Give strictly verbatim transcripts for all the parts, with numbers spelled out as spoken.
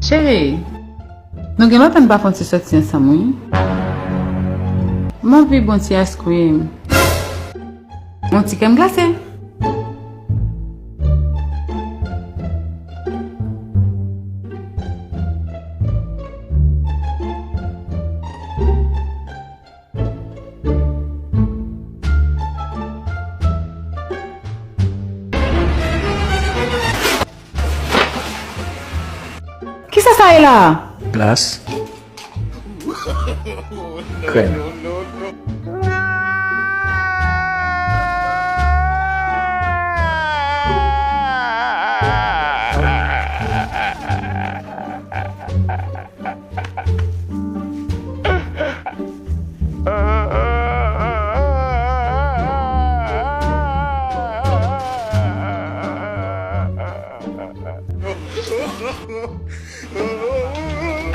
Cheri, nou gen lontan n pa fè yon ti sòti ansanm, wi. M anvi bwè yon ti ice cream. Yon ti krèm glase. Kisa sa ye la? Glas. Krèm.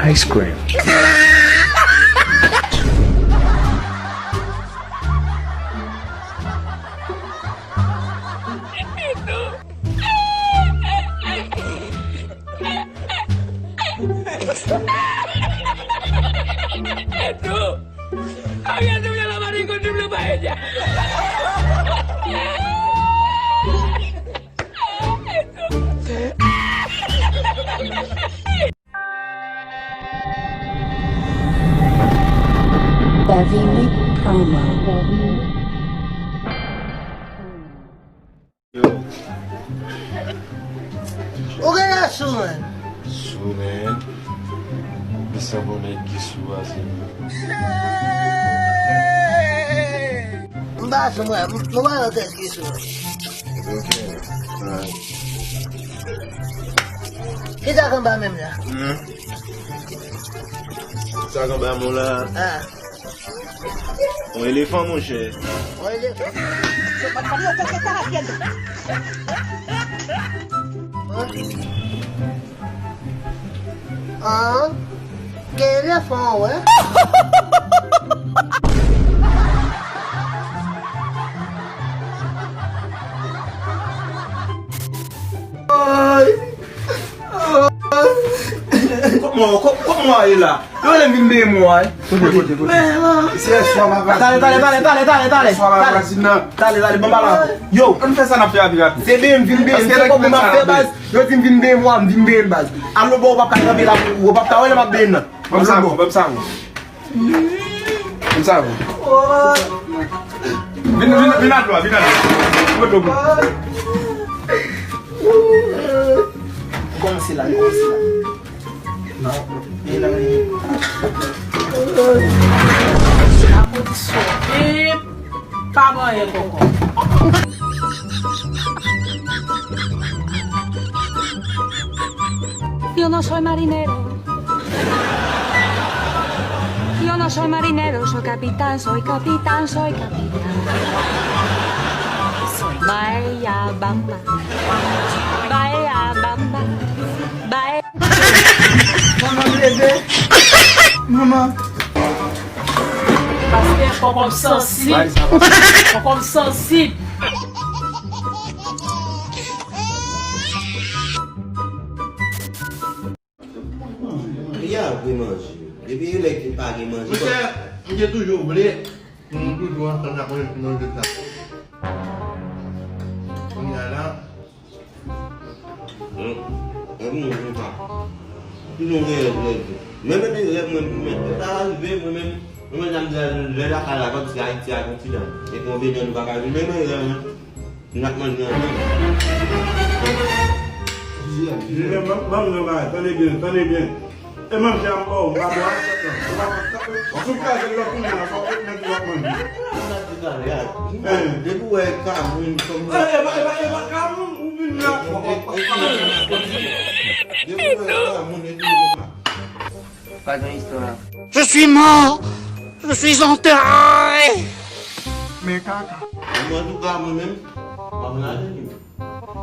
Ice cream. Bavini Promo. Yo. Ou genlè sou, man. Sou, man. Li sanble yon nèg ki sou a, se li. M pa sou, mwen. M pa nan tèt ki sou. Ok. Alright. Kisa k anba men m la? Hmm. Sa k anba men w la? Ah. Yon elefan, monchè. Yon elefan. Ah, gen elefan, wè. Ay. Kòman, kò-, kòman w ye la? Yo, lè m vin benyen mwen, wi. Kote, kote, kote? Tale, tale, tale, tale, tale, tale. Tale, tale, tale, ban m pale ankò. Yo. Ann fè sa n ap fè a pi rapid. Se benyen m vin benyen, se kòb mwen ap fè, baz. Yo di m vin benyen mwen, m vin benyen, baz. Alo, bon, ou p ap ka kanpe la pou ou, ou p ap ka wè lè m ap benyen nan. Ban m savon, ban m savon. Ban m savon. Vin, vin, vin a dlo a, vin a dlo a. Mwen dlo pou. Kòmanse la, kòmanse la. Non, e nan. A kondisyon, e pa manyen kòkò. Yo no soy marinero. Yo no soy marinero, soy capitán, soy capitán, soy capitán. Soy Bahía Bamba. Bahía Bamba. Bahía. Manman m leve. Manman. Paske kòkò m sansib. Kòkò m sansib. Li a vre manje. Depi yon nèg ki pa gen manje. Monchè, m te toujou vle pou nou toujou ansanm nan manje sa. Kounye a la. Hmm. E moun konsa. Toujou gen rèv, rèv. Menm, menm rèv mwen, mwen, mwen ta rive, mwen menm, mwen menm, jan m di a, lè lakay la, kòmsi Ayiti a kontinan. E konvenan nou pa ka jwenn, menm rèv mwen. N ap manje ansanm. Ban m, ban m yon bagay, tande byen, tande byen. E manje a m ba w, m pa bwè. Si w kraze lòt moun nan, fò w met nèg w ap manje. Depi w wè Kamoun kòm. E, e pa, e pa, e pa Kamoun, ou vin la. Depi w wè Kamoun, epi w pa. Pa gen istwa. Je suis mort. Je suis enterré. Men kaka. Mwen, antouka, mwen menm, m ap lage li.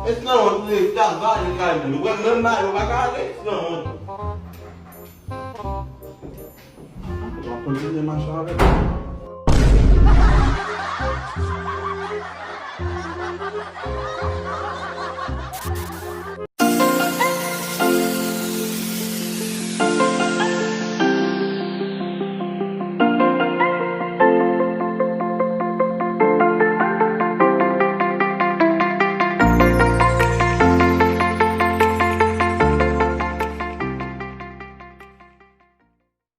E sanwont, li ta vale kay mwen. Ou wè, menm mari w pa ka ale, sanwont. W ap kontinye mache avèk li.